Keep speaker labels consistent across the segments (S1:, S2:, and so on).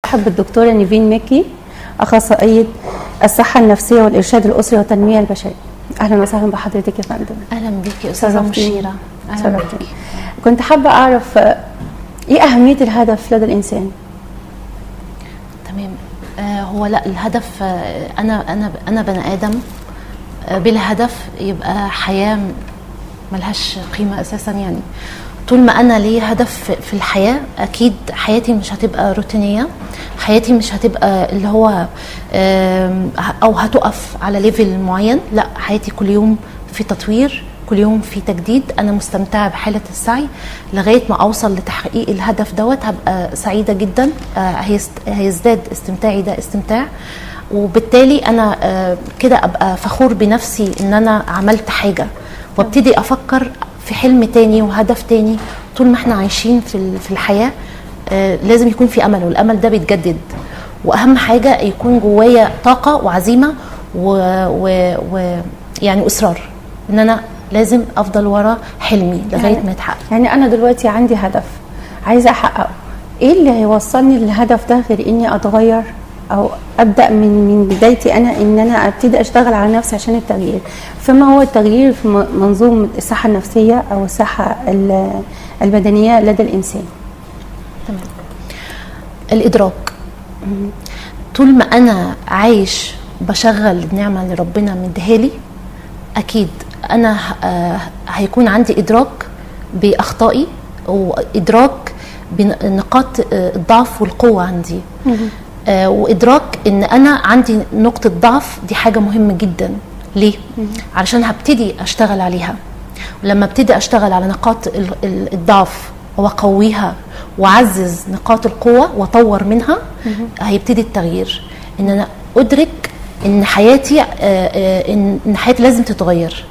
S1: برحب بالدكتورة نيفين مكي، اخصائية الصحة النفسية والارشاد الاسري والتنمية البشرية. اهلا وسهلا بحضرتك يا فندم.
S2: اهلا بيكي استاذه مشيره.
S1: اهلا بيكي. كنت حابة اعرف ايه اهمية الهدف لدى الانسان؟
S2: تمام. هو لا الهدف، انا بني ادم بلا هدف يبقى حياة ملهاش قيمة اساسا. يعني طول ما انا ليه هدف في الحياة اكيد حياتي مش هتبقى روتينيه، حياتي مش هتبقى اللي هو او هتقف على level معين، لا حياتي كل يوم في تطوير، كل يوم في تجديد. انا مستمتعه بحاله السعي لغاية ما اوصل لتحقيق الهدف دوت، هبقى سعيدة جدا، هيزداد استمتاعي ده استمتاع، وبالتالي انا كده ابقى فخور بنفسي ان انا عملت حاجة، وابتدي افكر في حلم تاني وهدف تاني. طول ما احنا عايشين في الحياة لازم يكون في امل، والامل ده بيتجدد، واهم حاجة يكون جوايا طاقة وعزيمة و يعني اصرار ان انا لازم افضل ورا حلمي لغاية ما يتحقق.
S1: يعني انا دلوقتي عندي هدف عايزه احققه، ايه اللي هيوصلني للهدف ده غير اني اتغير او ابدا من بدايتي انا، ان انا ابتدي اشتغل على نفسي عشان التغيير؟ فما هو التغيير في منظومة الصحة النفسية او الصحة البدنية لدى الانسان؟
S2: تمام. الادراك. طول ما انا عايش بشغل النعمة اللي ربنا مديها لي، اكيد انا هيكون عندي ادراك باخطائي وادراك بنقاط الضعف والقوه عندي، وادراك ان انا عندي نقطة ضعف. دي حاجة مهمة جدا. ليه؟ علشان هبتدي اشتغل عليها، ولما ابتدي اشتغل على نقاط الضعف واقويها واعزز نقاط القوة واطور منها، هيبتدي التغيير. ان انا ادرك ان حياتي ان حياتي لازم تتغير.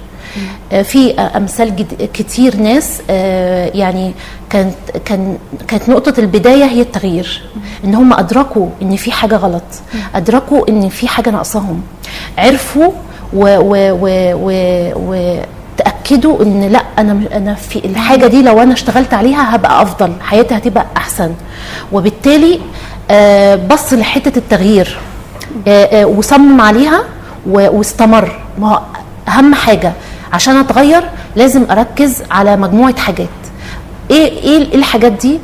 S2: في امثال كتير ناس يعني كانت نقطة البداية هي التغيير، ان هم ادركوا ان في حاجة غلط، ادركوا ان في حاجة ناقصاهم، عرفوا وتاكدوا ان لا انا في الحاجة دي لو انا اشتغلت عليها هبقى افضل، حياتي هتبقى احسن. وبالتالي بص لحته التغيير وصمم عليها واستمر. ما هو اهم حاجة عشان اتغير لازم اركز على مجموعة حاجات. ايه الحاجات دي؟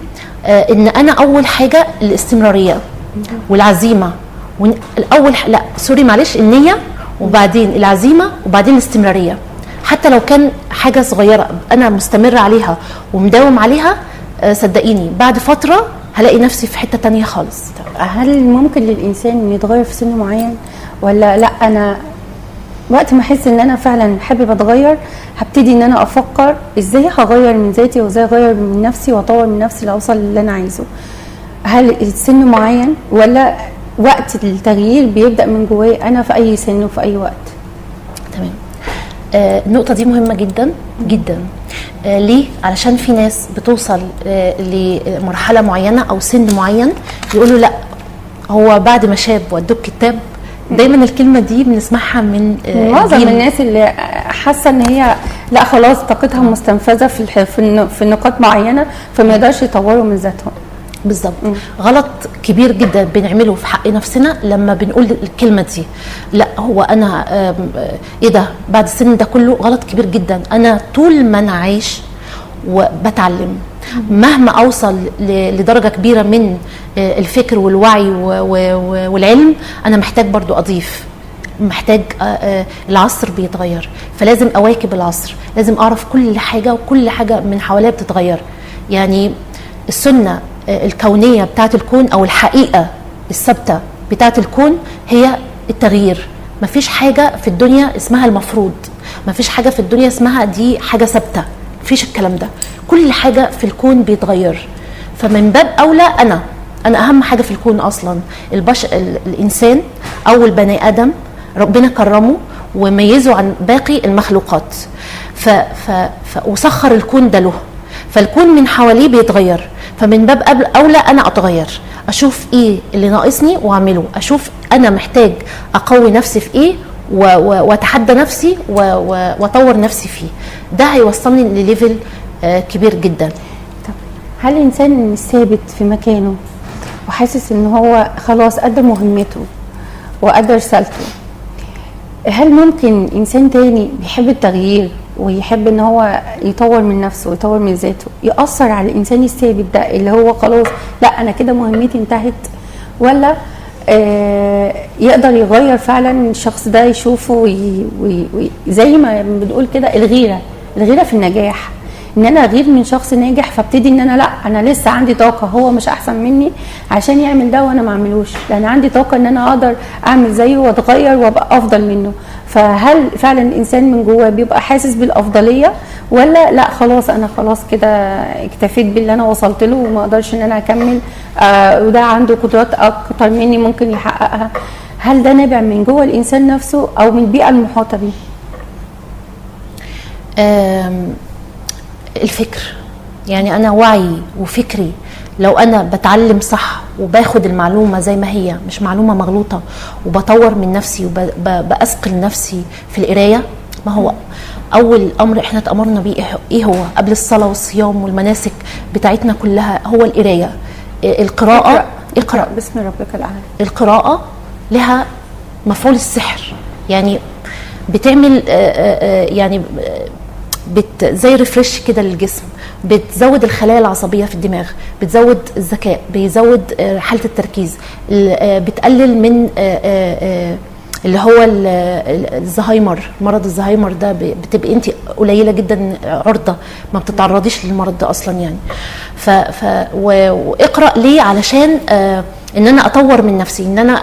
S2: ان انا اول حاجة الاستمرارية والعزيمة، الاول لا سوري معلش النية، وبعدين العزيمة، وبعدين الاستمرارية. حتى لو كان حاجة صغيرة انا مستمرة عليها ومداوم عليها، صدقيني بعد فترة هلاقي نفسي في حتة تانية خالص.
S1: هل ممكن للانسان انه يتغير في سن معين ولا لا؟ انا وقت ما احس ان انا فعلا حابب اتغير هبتدي ان انا افكر ازاي هغير من ذاتي وازاي اغير من نفسي واطور من نفسي لاوصل للي انا عايزه. هل السن معين ولا وقت التغيير بيبدا من جوايا انا في اي سن وفي اي وقت؟
S2: تمام. النقطة دي مهمة جدا جدا. ليه؟ علشان في ناس بتوصل لمرحلة معينة او سن معين يقولوا لا هو بعد ما شاب وادوك كتاب. دايما الكلمة دي بنسمعها من
S1: معظم الناس اللي حاسه ان هي لا خلاص طاقتها مستنفذه في نقاط معينة، فما يقدرش يطوروا من ذاتهم.
S2: بالظبط. غلط كبير جدا بنعمله في حق نفسنا لما بنقول الكلمة دي. لا هو انا ايه ده بعد السن ده كله؟ غلط كبير جدا. انا طول ما انا عايش وبتعلم، مهما اوصل لدرجة كبيرة من الفكر والوعي والعلم، انا محتاج برضو اضيف، محتاج العصر بيتغير، فلازم اواكب العصر، لازم اعرف كل حاجة، وكل حاجة من حواليا بتتغير. يعني السنة الكونية بتاعه الكون او الحقيقة الثابتة بتاعه الكون هي التغيير. مفيش حاجة في الدنيا اسمها المفروض، مفيش حاجة في الدنيا اسمها دي حاجة ثابتة، مفيش الكلام ده. كل حاجة في الكون بيتغير، فمن باب اولى انا اهم حاجة في الكون اصلا. الانسان او البني ادم ربنا كرمه وميزه عن باقي المخلوقات، ف ف ف وسخر الكون ده له، فالكون من حواليه بيتغير، فمن باب اولى انا اتغير، اشوف ايه اللي ناقصني واعمله، اشوف انا محتاج اقوي نفسي في ايه واتحدى نفسي واطور نفسي فيه. ده هيوصلني ل level كبير جدا.
S1: طب هل الانسان مش ثابت في مكانه وحاسس ان هو خلاص ادى مهمته وادى رسالته، هل ممكن انسان تاني بيحب التغيير ويحب ان هو يطور من نفسه ويطور من ذاته يأثر على الانسان الثابت ده اللي هو خلاص لا انا كده مهمتي انتهت، ولا يقدر يغير فعلا الشخص ده يشوفه زي ما بنقول كده الغيرة في النجاح، ان انا اغير من شخص ناجح فابتدي ان انا لا انا لسه عندي طاقة، هو مش احسن مني عشان يعمل ده وانا ما اعملوش، لان عندي طاقة ان انا اقدر اعمل زيه واتغير وابقى افضل منه. فهل فعلا الانسان من جواه بيبقى حاسس بالافضليه، ولا لا خلاص انا خلاص كده اكتفيت باللي انا وصلت له وما اقدرش ان انا اكمل، وده عنده قدرات اكتر مني ممكن يحققها؟ هل ده نابع من جوه الانسان نفسه او من البيئة المحاطه بيه؟
S2: الفكر، يعني انا وعي وفكري لو انا بتعلم صح وباخد المعلومة زي ما هي مش معلومة مغلوطة، وبطور من نفسي وبأثقل نفسي في القراية. ما هو اول امر احنا اتامرنا بيه ايه هو قبل الصلاة والصيام والمناسك بتاعتنا كلها؟ هو القراية، القراءة. اقرا
S1: باسم ربك الاعلى.
S2: القراءة لها مفعول السحر، يعني بتعمل يعني زي ريفرش كده للجسم، بتزود الخلايا العصبية في الدماغ، بتزود الذكاء، بيزود حاله التركيز، بتقلل من اللي هو الزهايمر، مرض الزهايمر ده بتبقي انت قليله جدا عرضه، ما بتتعرضيش للمرض ده اصلا يعني. واقرا ليه؟ علشان ان انا اطور من نفسي، ان انا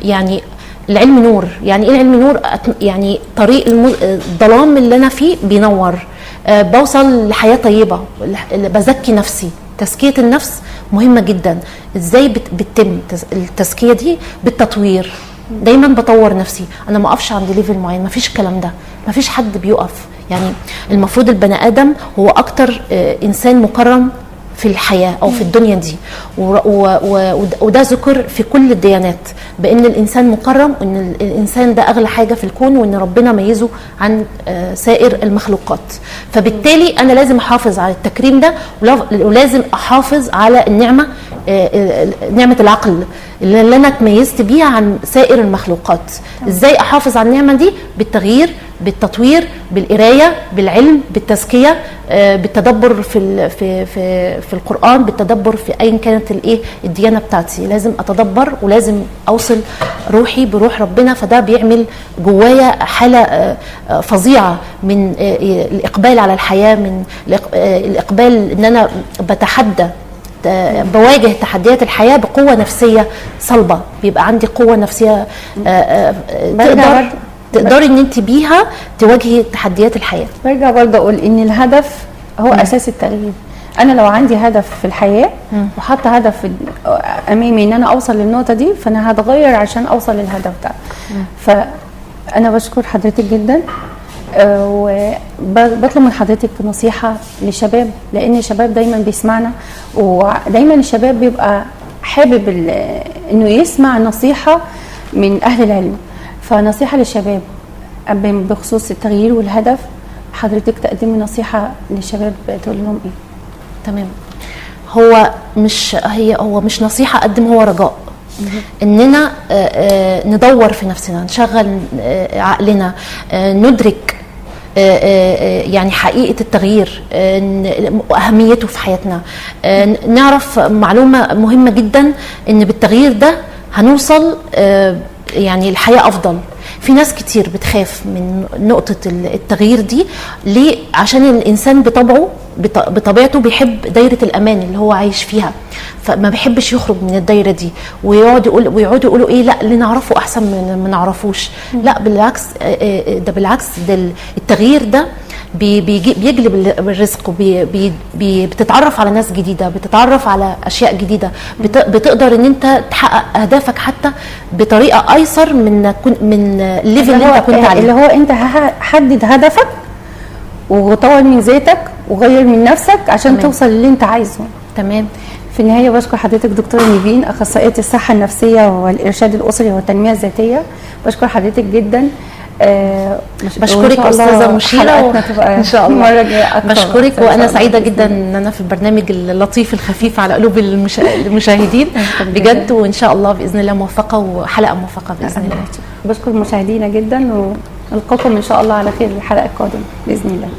S2: يعني العلم نور. يعني ايه العلم نور؟ يعني طريق الظلام اللي انا فيه بينور، بوصل لحياه طيبة، بزكي نفسي. تزكيه النفس مهمة جدا. ازاي بتتم التزكية دي؟ بالتطوير. دايما بطور نفسي، انا ما اقفش عند level معين، ما فيش الكلام ده، ما فيش حد بيقف. يعني المفروض البني ادم هو اكتر انسان مكرم في الحياة أو في الدنيا دي، وده ذكر في كل الديانات بأن الإنسان مكرم، وأن الإنسان ده أغلى حاجة في الكون، وأن ربنا ميزة عن سائر المخلوقات. فبالتالي أنا لازم أحافظ على التكريم ده، ولازم أحافظ على النعمة، نعمة العقل اللي أنا اتميزت بيها عن سائر المخلوقات. إزاي أحافظ على النعمة دي؟ بالتغيير، بالتطوير، بالقرايه، بالعلم، بالتزكيه، بالتدبر في في في في القران، بالتدبر في ايا كانت الايه الديانة بتاعتي. لازم اتدبر ولازم اوصل روحي بروح ربنا، فده بيعمل جوايا حاله فظيعة من الاقبال على الحياة، من الاقبال ان انا بتحدى، بواجه تحديات الحياة بقوة نفسية صلبه، بيبقى عندي قوة نفسية تقدري ان انت بيها تواجهي تحديات الحياة.
S1: برجع برضه اقول ان الهدف هو اساس التغيير. انا لو عندي هدف في الحياة وحاطه هدف امامي ان انا اوصل للنقطة دي، فانا هتغير عشان اوصل للهدف ده. فانا بشكر حضرتك جدا، وبطلب من حضرتك نصيحة للشباب، لان الشباب دايما بيسمعنا، ودايما الشباب بيبقى حابب انه يسمع نصيحة من اهل العلم. فنصيحة للشباب بخصوص التغيير والهدف، حضرتك تقدمي نصيحة للشباب تقول لهم ايه؟
S2: تمام. هو مش هي هو مش نصيحة قد ما هو رجاء، اننا ندور في نفسنا، نشغل عقلنا، ندرك يعني حقيقة التغيير وأهميته في حياتنا. نعرف معلومة مهمة جدا، ان بالتغيير ده هنوصل يعني الحياة أفضل. في ناس كتير بتخاف من نقطة التغيير دي، ليه؟ عشان الإنسان بطبعه بطبيعته بيحب دايرة الأمان اللي هو عايش فيها، فما بيحبش يخرج من الدايرة دي، ويقعد يقول ويقعدوا يقولوا إيه، لا اللي نعرفه أحسن من ما نعرفوش. لا بالعكس، ده بالعكس، ده التغيير ده بيجلب الرزق، بتتعرف على ناس جديدة، بتتعرف على اشياء جديدة، بتقدر ان انت تحقق اهدافك حتى بطريقة ايسر من ال level اللي انت كنت عليه.
S1: اللي هو انت حدد هدفك وطور من ذاتك وغير من نفسك عشان تمام. توصل للي انت عايزه.
S2: تمام.
S1: في النهاية بشكر حضرتك دكتورة نيفين، اخصائية الصحة النفسية والارشاد الاسري والتنمية الذاتية. بشكر حضرتك جدا.
S2: بشكرك استاذه مشيره،
S1: حلقتنا تبقى
S2: ان شاء الله
S1: المرة الجاية اكتر.
S2: بشكرك،
S1: إن شاء
S2: وانا
S1: الله.
S2: سعيدة جدا ان انا في البرنامج اللطيف الخفيف على قلوب المشاهدين بجد، وان شاء الله باذن الله موفقة وحلقه موفقة باذن الله.
S1: بشكر مشاهدينا جدا، ونلقاكم ان شاء الله على خير الحلقة القادمة باذن الله.